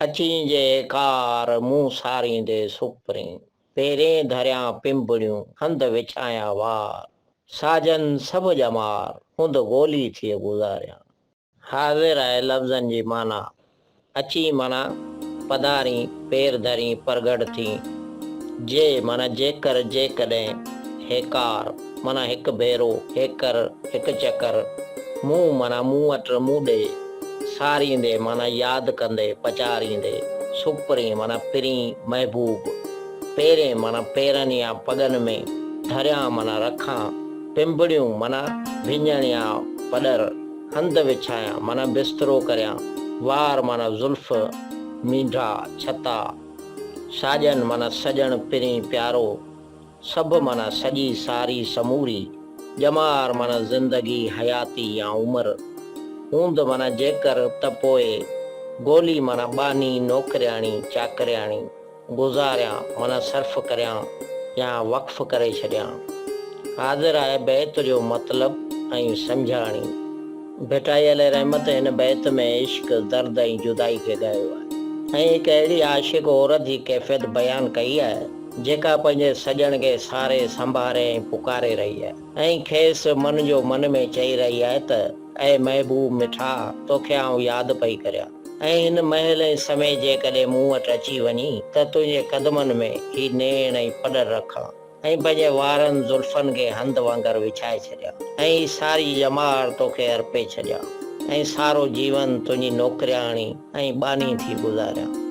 اچين جي هيڪار، مون ساريندي سپرين. پيرين ڌريان پنبڻيون، هنڌ وڇايان وار. ساجن سڀ ڄمار، هوند گولي ٿئي گذاريان. حاضر آهي لفظن جي معنيٰ. اچين معنيٰ پڌارين، پير ڌرين، پرگهٽ ٿين. جي معنيٰ جيڪر، جيڪڏهن. هيڪار معنيٰ هڪ ڀيرو، هيڪر، هڪ چڪر. مون معنيٰ مون وٽ، مون ڏي. ساريندي معنيٰ ياد ڪندي، پچاريندي. سپرين معنيٰ پرين، محبوب. پيرين معنيٰ پيرن يا پڳن ۾. ڌريان معنيٰ رکان. پنبڻيون معنيٰ ڀڃڻ يا پڏر. هنڌ وڇايان معنيٰ بسترو ڪريان. وار معنيٰ زلف، مينڍا، ڇتا. ساڄن معنيٰ سڄڻ، پرين، پيارو. سڀ معنيٰ سڄي، ساري، سموري. ڄمار معنيٰ زندگي، حياتي يا عمر. هوند معنيٰ جيڪر، ته پوء. گولي معنيٰ ٻانهي، نوڪرياڻي، چاڪرياڻي. گذاريان معنيٰ صرف ڪريان يا وقف ڪري ڇڏيان. حاضر آهي بيت جو مطلب ۽ سمجهاڻي. ڀٽائي عليه رحمت هن بيت ۾ عشق، درد ۽ جدائي کي ڳايو آهي ۽ هڪ اهڙي عاشق عورت جي ڪيفيت بيان ڪئي آهي جيڪا پنهنجي سڄڻ کي ساري، سنڀاري ۽ پڪاري رهي آهي ۽ کيس من جو من ۾ چئي رهي آهي ته اي محبوب مٺا! توکي آئون ياد پئي ڪريان. ۽ هن مهل ۽ سمي جيڪڏهن مون وٽ اچي وڃين ته تنهنجي قدمن ۾ هي نيڻ ۽ پڏر رکان ۽ پنهنجي وارن زلفن کي هنڌ وانگر وڇائي ڇڏيان ۽ هي ساري ڄمار توکي ارپي ڇڏيان ۽ سارو جيون تنهنجي نوڪرياڻي ۽ ٻانهي ٿي گذاريان.